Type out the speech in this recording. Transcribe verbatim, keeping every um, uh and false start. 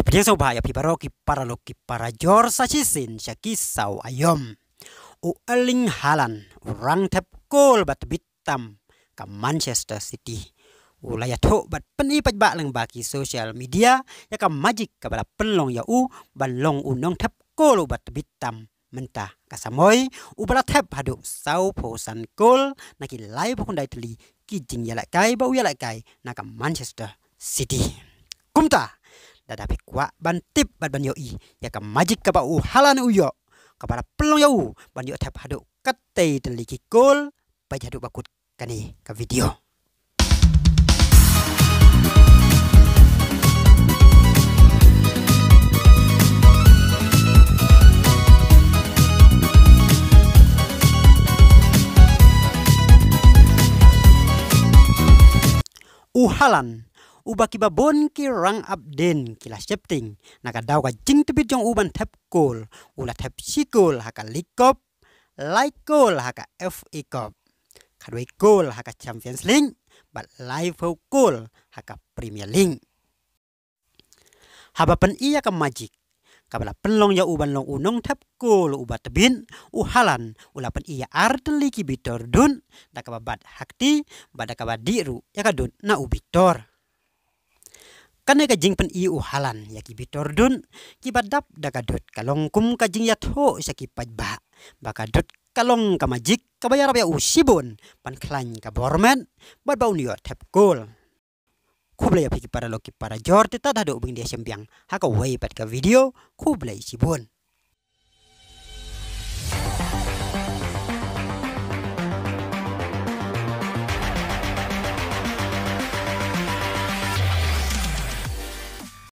Pdiang sngewbha ïa phi baroh ki paralok ki parajor sa shisien sha ki saw aïom. U Erling Haaland u rang thep kol ba tbit tam ka Manchester City. U la ïathuh bad pyni paidbah lyngba ki social media ïa ka magic kaba la pynlong ïa u ban long u nongthep kol uba tbit tam mynta ka samoi, uba la thep haduh sawphew san kol na ki laiphew khyndai tylli ki jingïalehkai ba u ïalehkai na ka Manchester City. Kumta, lada phi kwah ban tip bad ban ïohi ïa ka magic kaba u Haaland u ïoh, kaba la pynlong ïa u ban ïoh thep haduh katei tylli ki kol, peit haduh ba kut kane ka video. U Haaland, uba kiba bun ki rang ap dien ki la sheptieng na ka daw ka jingtbit jong u ban thep kol, u la thep shi kol ha ka League Cup, lai kol ha ka F A Cup, khatwei kol ha ka Champions League, bad laiphew kol ha ka Premier League. Haba pyni ïa ka magic kaba la pynlong ïa u ban long u nongthep kol uba tbit, u Haaland u la pyni ïa ar tylli ki bitor dud, da kaba bat ha kti bad da kaba dih ruh ïa ka dud na u bitor. Kane ka jingpyni u Haaland ïa ki bitor dud kiba dap da ka dud ka long kum ka jingïathuh sha ki paidbah ba ka dud ka long ka magic kaba ïarap ïa u shibun ban khlaiñ ka bor met bad ba un ïoh thep kol. Khublei ïa phi ki paralok ki parajor, te tad haduh ba ngin ïa shem biang ha kawei pat ka video. Khublei shibun.